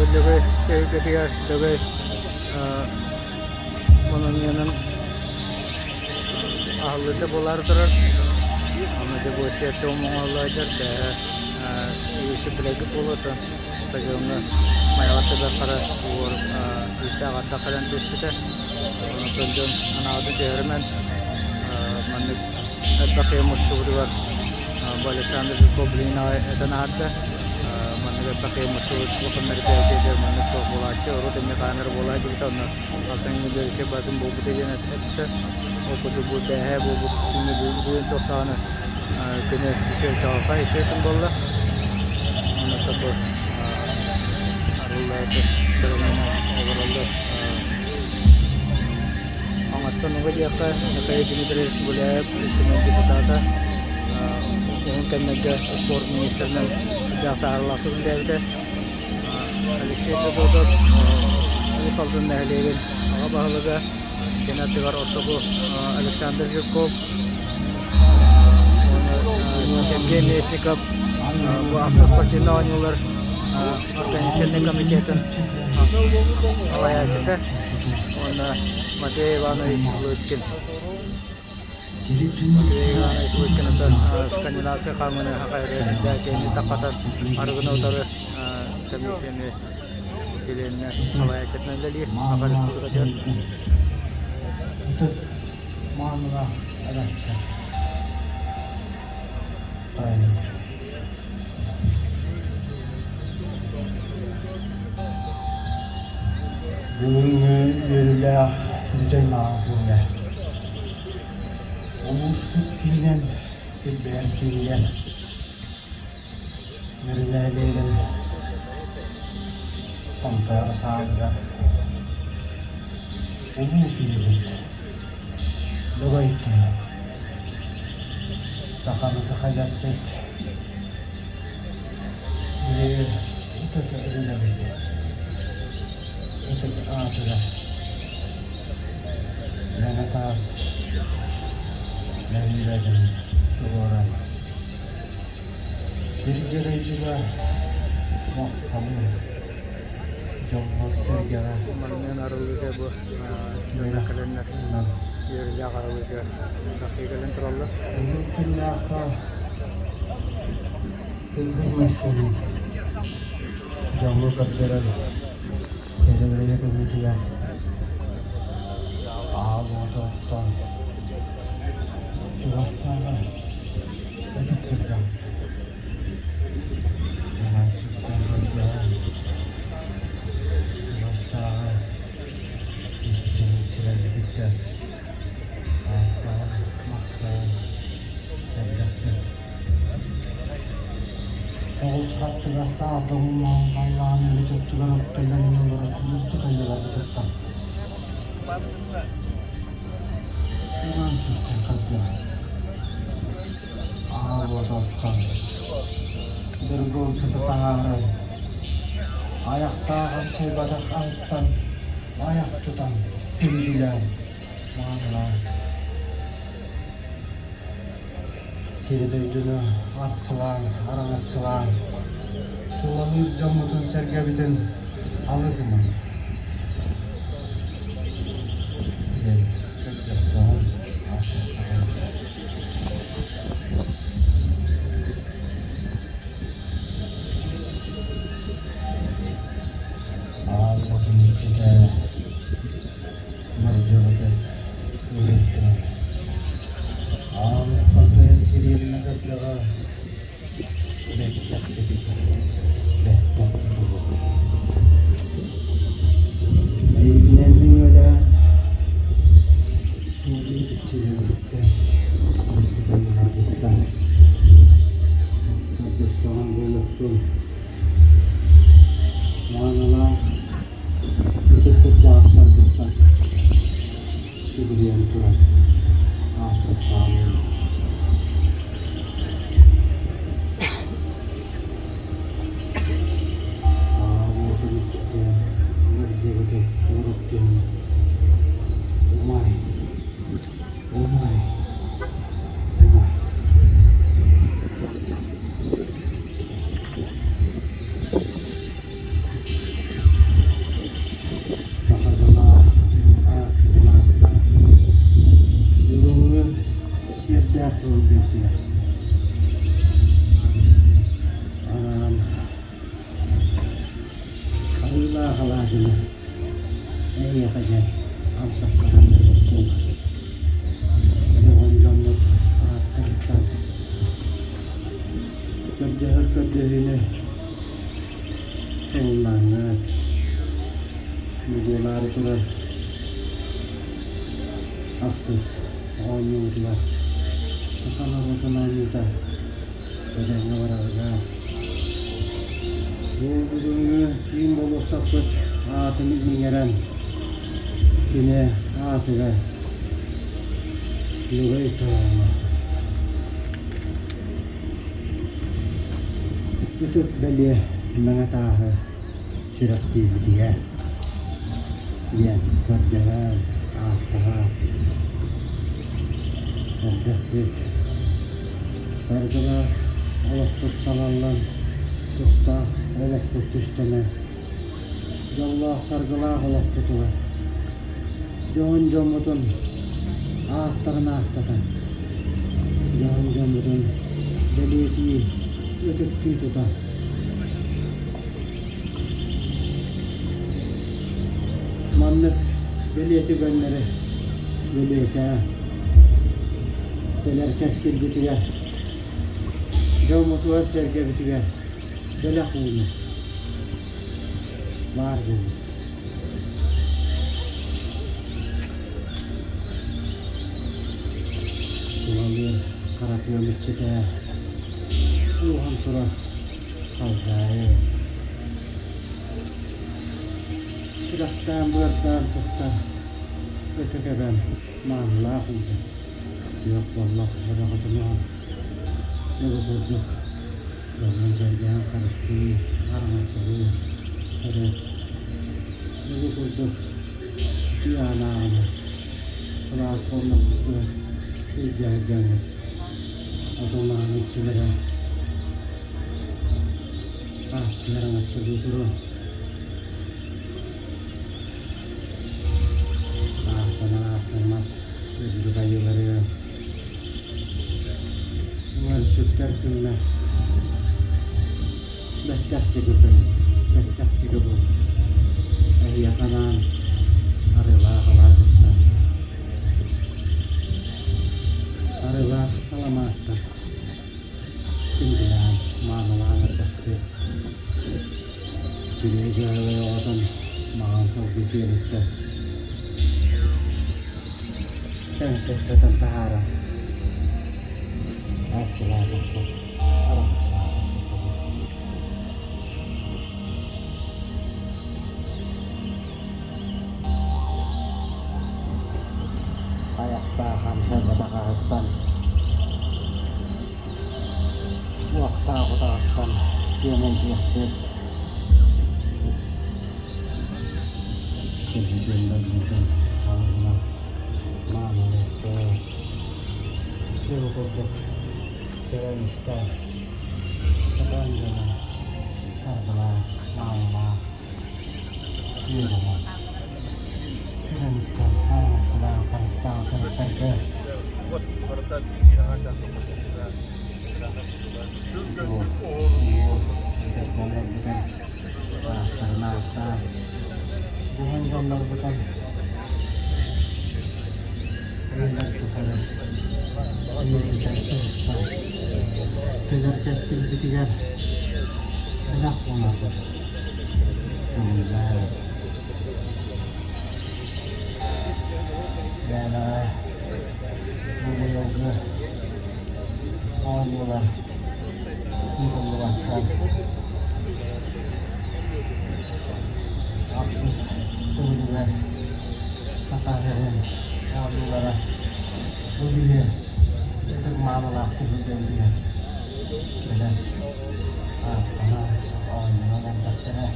Бу Лөгөй түһүлгэтигэр Лөгөй монуменын аһыллыыта буолаары турар. Аны дьэ бу сиэр-туом оҥоһуллар бэйэ үгүстүк билэргит буолуо оттон стадиоҥҥа Майаҕа Төбө Хара уор күүстээх ардах кэлэн түспүтэ. Онон дьон анаабытын түһэримэн маннык элбэх киһи мустубутугар бу Александр Жирков билигин аҕай этэн аһарда. Маннык элбэх киһи мустубут улахан мероприятиетыгар маннык суох буолааччы. Урут эмиэ камера буола сылдьыбыта онно Хасан Юрьевич батын буолбута диэн эттэ. Ол курдук бу бээһээ буолбут күҥҥэ бүгүн туохтаҕына күнү үчүгэй чаҕылхай үчүгэй күн буолла. Онно бу арыллааты бэлэмнэнэн олороллор. Оҥостон уга диэххэ Михаил Дмитриевич Гуляев Ил депутата уһун кэмнэргэ спорт министринэн сүрдээх таһаарыылаахтык үлэлээбитэ. Алексей Федотов Уус Алдан нэһилиэгин аҕа баһылыга, кини аттыгар ортоку Александр Жирков уонна Сергей Местников бу автоспортивнай оонньуулар организационнай комитетын салайааччыта уонна Матвей Иванович Лыткин. Матвей Иванович Лыткин скандинавскай хаамыыны хайырыа таххатан арыгыны утары комиссияны чилиэннэ салайааччытынан үлэлиир Саха Республикатыгар. Ытык маанылаах эбэттэр тойоннор. Бүгүҥҥү үөрүүлээх бүтэй маҕан күҥҥэ улууспут киинэн килбэйэр киинигэр Мүрү нэһилиэгин Томтоор саалыгар улуу киһибит Лөгөй күнэ саханы саха дэппит Билигин ытык өбүгэбит ытык аатыгар Мэҥэ таас мөһүүрэтин туруоран Сиргэ дойдуга махталы дьоҥҥо-сэргэҕэ Манныгын арыллыыта бу дьоннор кэлэннэр үөрүүлээх арыллыытыгар тахыы кэлэн тураллар. Бүгүн күннээххэ сырдык мөссүөнүн дьоҥҥо көрдөрөр кэрэ бэлиэ көмүтүгэр аал уоту оттон чугастааҕы Ытык кырдьаҕастар Алааччыттан көрдөһөн чугастааҕы истиҥиччилэрбититтэн ааттаан, махтаан эрдэхпит. Тоҕус хаттыгастаах доҕуһуоллаах халлаан өрүт өттүгэр оттуллан олорор үрдүк айыыларбытыттан Иван сүктэн көрдөһөн Аал уотуттан дыргыл сыты таһааран, айахтаах амсайбатах аһыттан айах тутан күндүлээн, маанылаан сири-дойдуну арчылаан, араҥаччылаан, тулалыыр дьоммутун-сэргэбитин алы гынан диэн көрдөстөҕүм, ааттастаҕым. Аал уотун иччитэ мырдьыбыты ыһыктыыр. Аал уоттан сириэбинэ кырдьаҕас бэттэх түбүгэ, бэттэх тутулуга. Эйигинэн үөлээн Тугу иччилэрбиттэн, үрдүк айыыларбыттан көрдөстөҕүм буолуохтун. Маанылаах ытык кырдьаҕастарбыттан сүгүрүйэн туран ааттастаҕым. Аал уотун иччитэ Мырдьабыты уруттун Умай, умай, умай. алаадьыны эһиэхэ диэн амсаттаран буолуохтун. Дьоһун дьоммут ааттарыттан көрдөһөр көрдөһүүнү ыллааҥҥыт. Буолаары турар ахсыс оонньуубутугар саха норуотун оонньуута этэҥҥэ барарга. Бу бүгүҥҥү киин болуоссаппыт аатын иҥэрэн кини аатыгар Лөгөй Тойоҥҥо ытык бэлиэ мэҥэ тааһы сүрэхтиибитигэр диэн көрдөһөн, ааттаһан элбэхпит. Саргылаах олохпут салаллан, тустаах олохпут түстэнэн, дьоллоох саргылаах олохпутугар дьоһун дьоммутун ааттарын ааттатан, дьоһун дьоммутун бэлиэтии, ытыктыы тутан Маннык бэлиэ түгэннэри бэлиэтээ кэлэр кэскилбитигэр, дьоммутугар-сэргэбитигэр бэлэх ууну баар буолуо. Тулалыыр хара тыам иччитэ ууһан турар Халдаайы Сүрэхтээн-быардаан туттар ытык эбэм маанылаах уута күөх боллох өрөҕөтүнэҕин бу курдук дьоҥҥун-сэргэҕин харыстыы, араҥаччылыы сырыт. Бу курдук үтүө аанааҕыны сылаас хоннохпутугар илдьэ сылдьаҥҥыт отон-маһын иччилэрэ Ааттыыр араҥаччылыы туруо. Ааттанар ааттаммат үрдүк айыыларыгар үҥэр-сүктэр күҥҥэ бэттэх диэки көрүҥ, бэттэх диэки бул. Эһиэхэ анаан арыылаах алаадьыттан, арыылаах саламааттан Күндүлээн, маанылаан эрдэхпит. Күнү дьыалай оҕотун маҕан сылгы сиэлиттэн тэҥсик сытын таһааран арчылаабыппыт, араҥаччылаабыппыт. Айахтаах амсайбатах аһыттан, уохтаах утаҕыттан күөмэйдиэхпит. Сирбитин дойдубутун алыһынан маанылыахпыт. Дьыл курдук көрөн-истэн, сатаан дьоно саргылаах, маанылаах Көрөн-истэн, араҥаччылаан, харыстаан сырыттарга дьоннорбутун ааттарын ааттаан, дьоһун дьоннорбутун үйэлэр тухары үйэтитэр туһуттан кэлэр кэскилбитигэр бэлэх уунарбыт. Мээнэҕэ бу быйылгы оонньуулар ыытыллыбаттар. Ахсыс төгүлүгэр Саха сирин оонньуулара бу биһи ытык маанылаах түһүлгэбитигэр кэлэн ааттана оонньонон эрдэхтэрэ.